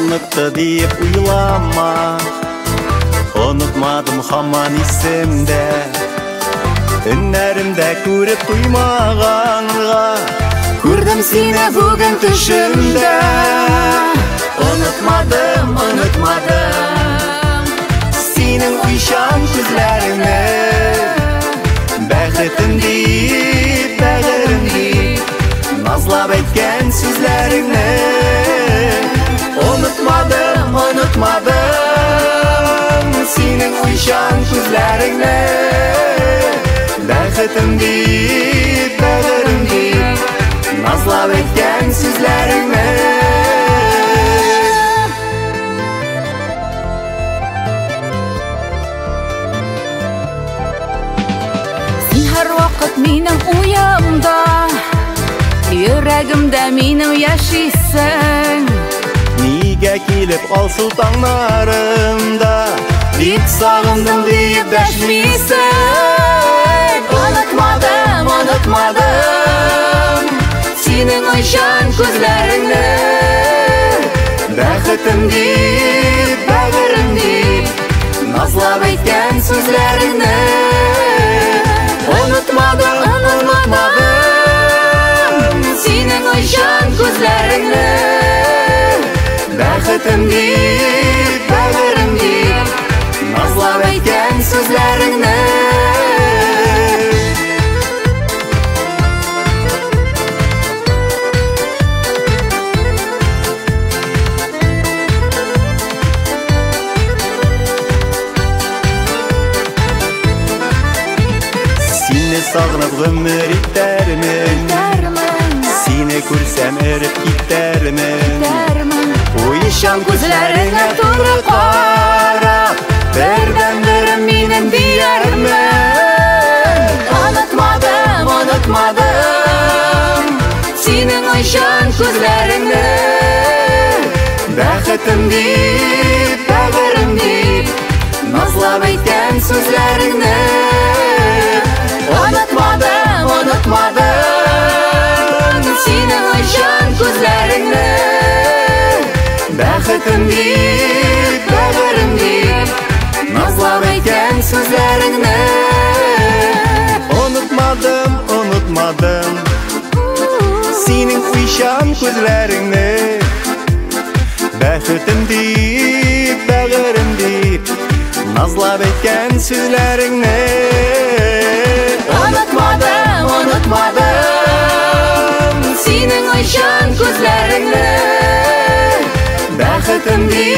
Онытты диеп уйлама, онытмадым һаман исемдә. Өннәремдә күреп туймаганга, күрдем сине бүген төшемдә. Онытмадым, онытмадым синең уйчан күзләреңне. Бәхетем дип, бәгырем дип, назлап әйткән сүзләреңне. Онытмадым, онытмадым синең уйчан күзләреңне. Бәхетем дип, бәгырем дип, назлап әйткән сүзләреңне. Син һәрвакыт минем уемда, йөрәгемдә минем яшисең. Нигә килеп алсу таңнарымда, бик сагындым диеп дәшмисең. Онытмадым, онытмадым синең уйчан күзләреңне. Бәхетем дип, бәгырем дип, назлап әйткән сүзләреңне. Онытмадым, онытмадым синең уйчан күзләреңне. Бәхетем дип, бәгырем дип, назлап әйткән сүзләреңне. Сине сагынып гомер итәрмен, сине күрсәм эреп китәрмен. Уйчан күзләреңә туры карап, бердәнберем минем диярмен. Онытмадым, онытмадым синең уйчан күзләреңне. Бәхетем дип, бәгырем дип, назлап әйткән сүзләреңне. Онытмадым, онытмадым синең уйчан күзләреңне. Бәхетем дип, бәгырем дип, назлап әйткән сүзләреңне. Онытмадым, онытмадым синең уйчан күзләреңне. Бәхетем дип, бәгырем дип, назлап әйткән сүзләреңне. Онытмадым, онытмадым синең уйчан күзләреңне. Бәхетем дип,